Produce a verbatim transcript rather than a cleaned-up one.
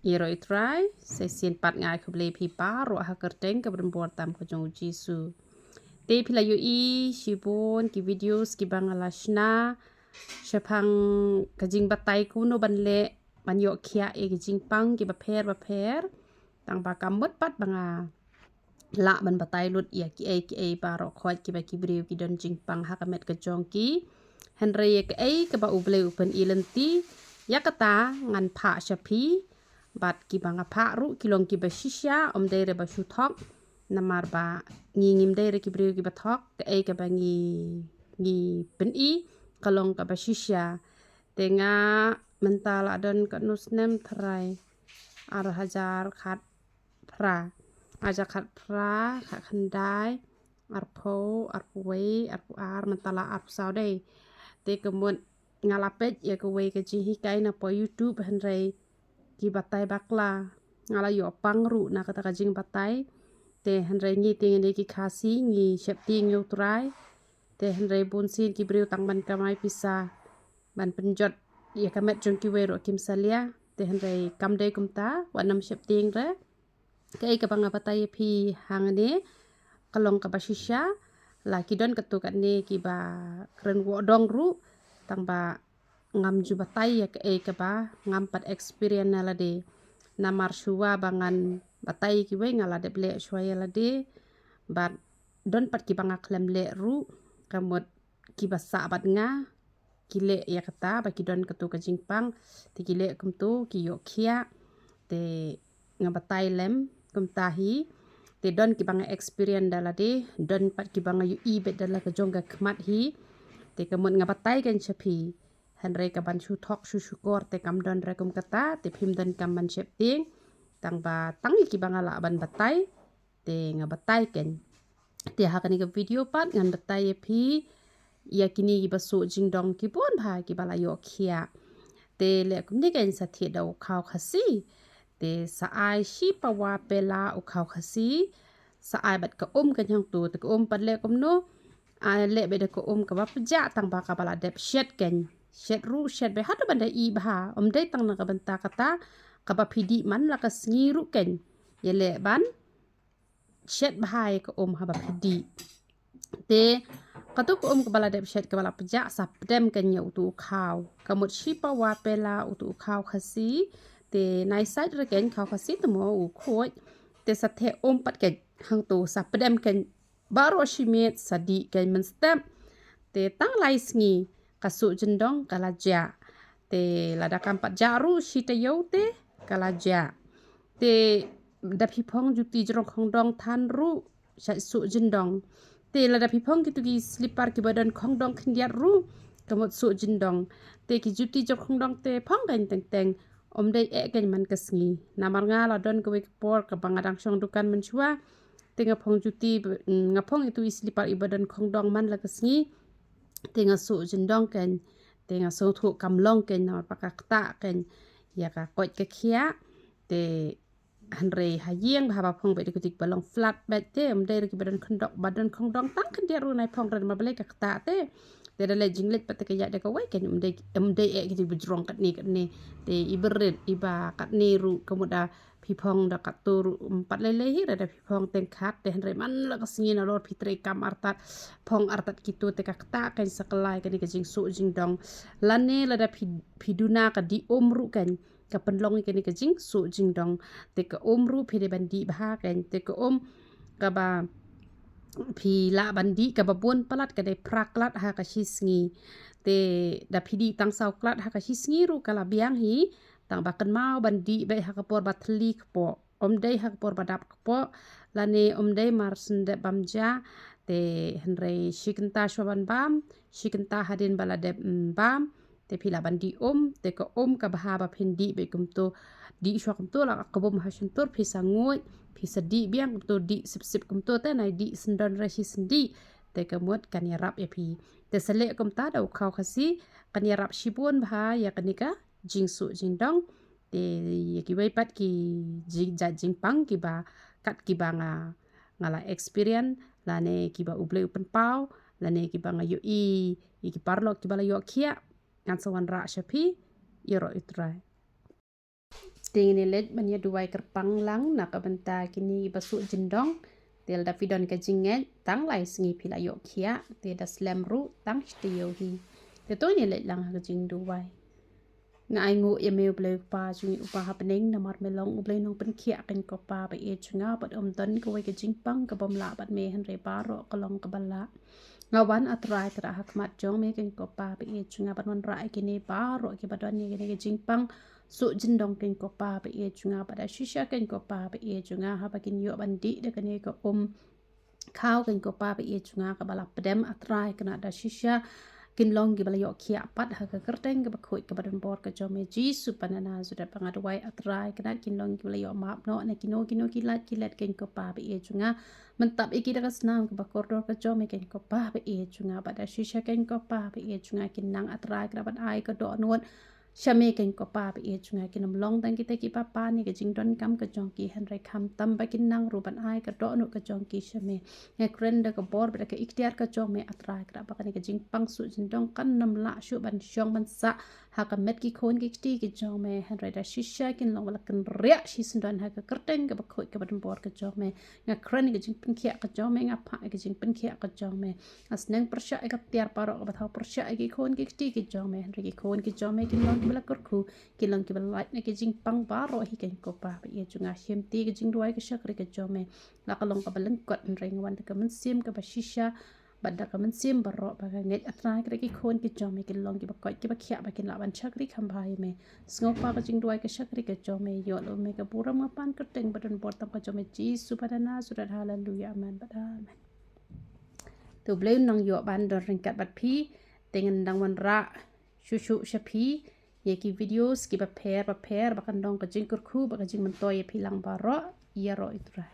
Ïaroh ïa u Trai, sa shisien pat nga ai khublei phi baroh ha ka kyrteng kaba donbor tam ka jong u Jisu. Te phi la ïohi shibun ki videos kiba nga la shna shaphang ka jingbatai kumno ban leh ban ïoh khiah ïa ki jingpang kiba pher ba pher. Tang ba kam mut pat ba nga lah ban batai lut ïa kiei kiei baroh khoit kiba ki briew ki don jingpang ha ka met ka jong ki. Hynrei ïa kaei kaba U Blei u pyni lynti, ïa kata ngan phah sha phi. Bad kiba nga phah ruh ki long kiba shisha, ym dei re ba shu thok. Namar ba ngi ngim dei re ki briew kiba thok, kaei kaba ngi ngi pyni ka long kaba shisha. Te nga mynta la don katno snem, tharai ar hajar khatphra. Hajar khatphra, khatkhyndai, arphew, arphew wei, arphew ar, mynta la arphew saw dei. Te ka mut nga la peit ïa kawei ka jinghikai na poh YouTube, hynrei ki batai bakla. Nga la ïoh pang ruh na kata ka jingbatai. Te hynrei ngi te ngi dei ki Khasi, ngi sheptieng ïa u Trai. Te hynrei bun sien ki briew tang ban kamai pisa, ban pynjot ïa ka met jong kiwei ruh kim salia. Te hynrei kam dei kumta, wat nym sheptieng re. Kaei kaba nga batai ïa phi hangne ka long kaba shisha. La ki don katto katne kiba kren woh dong ruh, tang ba ngam ju batai ïa kaei kaba ngam pat experience na lade. Namar shuwa ba ngan batai ïa kiwei nga la dep leh shuwa ïa lade. Bad don pat kiba nga khlem leh ruh, ka mut kiba sah bad nga ki leh ïa kata, ba ki don katto ka jingpang, te ki leh kumto, ki ïoh khiah. Te nga batai lem kumta hi. Te don kiba nga experience da lade, don pat kiba nga ïohi beit da la ka jong ka khmat hi. Te ka mut nga batai kan sha phi. Hynrei ka ban shu thok shu shukor te kam don re kum kata, te phim donkam ban sheptieng. Tang ba tang ïa kiba nga lah ban batai, te nga batai kan. Te ha kane ka video pat ngan batai ïa phi ïa kine kiba suh jingdong ki bun bha kiba la ïoh khiah. Te leh kumne kan, sa thied da u khaw Khasi. Te sa ai shi pawa pela u khaw Khasi. Sa ai bad ka um kan hangto, te ka um pat leh kumno? Ai leh bad da ka um kaba pjah, tang ba kaba la dep shet kan. Shet ruh shet bha haduh ban da ih bha. Ym dei tang na ka bynta kata, kaba phi dih man la ka sngi ruh kan. Ïa leh ban shet bha ïa ka um haba phi dih. Te kato ka um kaba la dep shet kaba la pjah sa pdem kan ïa uto u khaw. Ka mut shi pawa pela uto u khaw Khasi. Te nai sait re kan khaw Khasi te mo u khuid. Te sa theh um pat kan hangto sa pdem kan baroh shi miet sa dih kan mynstep. Te tang lai sngi ka suh jingdong ka la jah. Te lada kam pat jah ruh shi taïew te ka la jah. Te da phi phong juti jrong khongdong than ruh sa suh jingdong. Te lada phi phong kito ki slipar kiba don khongdong khyndiat ruh ka mut suh jingdong. Te ki juti jrong khongdong te phong kan teng teng. Ym dei eh kan man ka sngi. Namar nga la don kawei ka por kaba nga dang shong dukan mynshuwa. Te nga phong juti, mm, nga phong ito i slipar iba don khongdong man la ka sngi. Te nga suh jingdong kan. Te nga sngewthuh kam long kan namar ba ka ktah kan ïa ka koit ka khiah. Te hynrei ha ïing bha ba phong bad ïa kito kiba long flat bad te ym dei re kiba don khongdong, ba don khongdong tang khyndiat ruh nai phong re namar balei ka ktah te. Te da leh jingleit pat te ka ïaid da kawei kan ym dei, ym dei eh kito kiba jrong katne katne. Te iba rit iba katne ruh ka mut da phi phong da katto ruh ym pat lei lei hi, lada phi phong teng khat te hynrei man la ka sngi nalor phi trei kam artat, phong artat kito te ka ktah kan sa kylla ïa kane ka jingsuh jingdong. Lane lada phi, phi duna ka dih um ruh kan ka pynlong ïa kane ka jingsuh jingdong. Te ka um ruh phi dei ban dih bha kan, te ka um kaba phi lah ban dih kaba bun palat ka dei phra klat ha ka shi sngi. Te da phi dih tang saw klat ha ka shi sngi ruh ka la biang hi. Tang ba kynmaw ban dih beit ha ka por ba thylli kpoh. Ym dei ha ka por ba dap kpoh. Lane ym dei mar sngewdep bam ja. Te hynrei shi kynta shuwa ban bam, shi kynta hadien ba la dep, mm, bam. Te phi lah ban dih um, te ka um ka bha ba phin dih beit kumto. Dih shuwa kumto la ka bum ha shyntur phi sa nguid, phi sa dih biang kumto, dih sip sip kumto te nai dih syndon re shi sndih. Te ka mut kan ïarap ïa phi. Te sa leh kumta da u khaw Khasi kan ïarap shibun bha ïa kane ka jingsuh jingdong. Te ïa kiwei pat ki jing, jait jingpang kiba kat kiba nga, nga la experience lane kiba U Blei u pynpaw lane kiba nga ïohi ïa ki paralok kiba la ïoh khiah, ngan sa wanrah sha phi. Ïaroh ïa u Trai. Te ngin ïa leit ban ïa duwai kyrpang lang na ka bynta kine ba suk jyndong. Te lada phi don ka jingngeit, tang lai sngi phi la ïoh khiah, te da slem ruh tang shi taïew hi. Te to ngin ïa leit lang ha ka jingduwai. Nga ainguh ïa me U Blei U Kpa jong ngi uba ha bneng, namar me long U Blei nongpynkhiah, keiñ ko Pa ba ïeit jong nga, bad ym don kawei ka jingpang kaba ym lah bad me, hynrei baroh ka long kaba lah. Nga wan, A Trai Kynrad, ha khmat jong me, keiñ ko Pa ba ïeit jong nga, ban wanrah ïa kine baroh kiba don ïa kine ki jingpang suk jyndong, keiñ ko Pa ba ïeit jong nga, bad da shisha, keiñ ko Pa ba ïeit jong nga, haba kin ïoh ban dih da kane ka um khaw, keiñ ko Pa ba ïeit jong nga, kaba la pdem, A Trai Kynrad, da shisha kin long kiba la ïoh khiah pat ha ka kyrteng kaba khuid kaba donbor ka jong me, Jisu ba na Nasareth. Ba nga duwai, A Trai Kynrad, kin long kiba la ïoh map noh na kino kino ki lait ki let, keiñ ko Pa ba ïeit jong nga. Myntap ïa ki da ka snam kaba kordor ka jong me, keiñ ko Pa ba ïeit jong nga, bad da shisha, keiñ ko Pa ba ïeit jong nga, kin nang, A Trai Kynrad, ban ai ka dohnud sha me, keiñ ko Pa ba ïeit jong nga. Kin ym long tang kita kiba pan ïa ka jingdonkam ka jong ki, hynrei khamtam ba kin nang ruh ban ai ka dohnud ka jong ki sha me. Nga kren da ka bor bad da ka iktiar ka jong me, A Trai Kynrad, ba kane ka jingpang suk jyndong kan ym lah shuh ban shong ban sah ha ka met ki khun ki kti ki jong me, hynrei da shisha kin long ba la kynriah shisyndon ha ka kyrteng kaba khuid kaba donbor ka jong me. Nga kren ïa ka jingpynkhiah ka jong me, nga phah ïa ka jingpynkhiah ka jong me. Nga sneng pyrshah ïa ka tiar baroh kaba thaw pyrshah ïa ki khun ki kti ki jong me, hynrei ki khun ki jong me kin long kiba la kyrkhu, kin long kiba lait na ki jingpang baroh hi, keiñ ko Pa ba ïeit jong nga. Shim te ka jingduwai ka shakri ka jong me, la ka long kaba lyngkot, hynrei nga wan da ka mynsiem kaba shisha bad da ka mynsiem baroh ba nga ngeit, A Trai Kynrad, ki khun ki jong me kin long kiba koit kiba khiah, ba kin lah ban shakri kham bha ïa me. Sngewbha ka jingduwai ka shakri ka jong me, ïoh lem me ka burom, nga pan kyrteng ba donbor tam ka jong me, Jisu ba na Nasareth. Haleluya, amen bad amen. Te U Blei un nang ïoh ban don ryngkat bad phi. Te ngan dang wanrah shuh shuh sha phi ïa ki videos kiba pher bapher, ba kan long ka jingkyrkhu bad ka jingmyntoi ïa phi lang baroh. Ïaroh ïa U Trai.